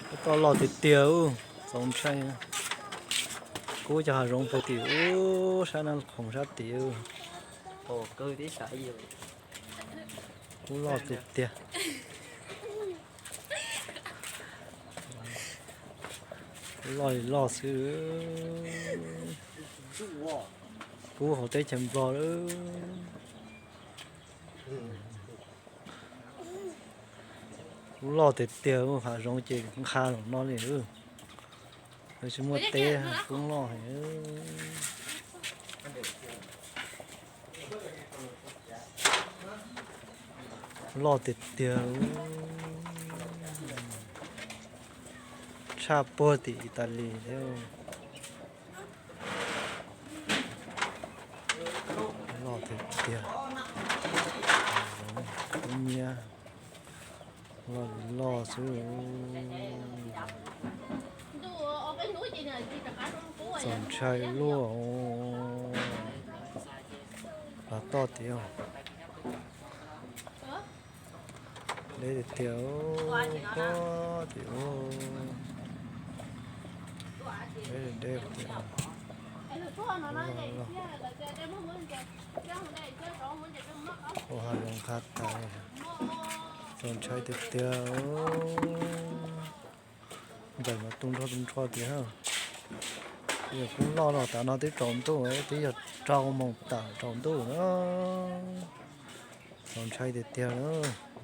Toj loj tiag tiag ub, txaus ntshai. Kub cov hav zoov puag tim ub sab na, khoom sab tid. Kub loj tiag tiag. Kub loj li loj xwb. Kub hauv teb chaws Nplog lawm. Kub loj tiag tiag, hav zoov ces nqa los no li. Lawv tsis muaj teb, kub loj heev. Loj tiag tiag, tshaj puag tim Italy thiab. Loj tiag tiag, kub nyiab loj li loj xwb. Txaus ntshai luaj. Los toj tiag. Deb tiag tiag, pob tim ub. Deb deb tiag. Ua hav zoov qab tas, txaus ntshai tiag tiag. Nplaim mas tu nrho tu nrho tiag. Yog kub loj los tav no twb tsaus ntuj, twb yog rau moos tawm tsaus ntuj na. Txaus ntshai tiag tiag lawm.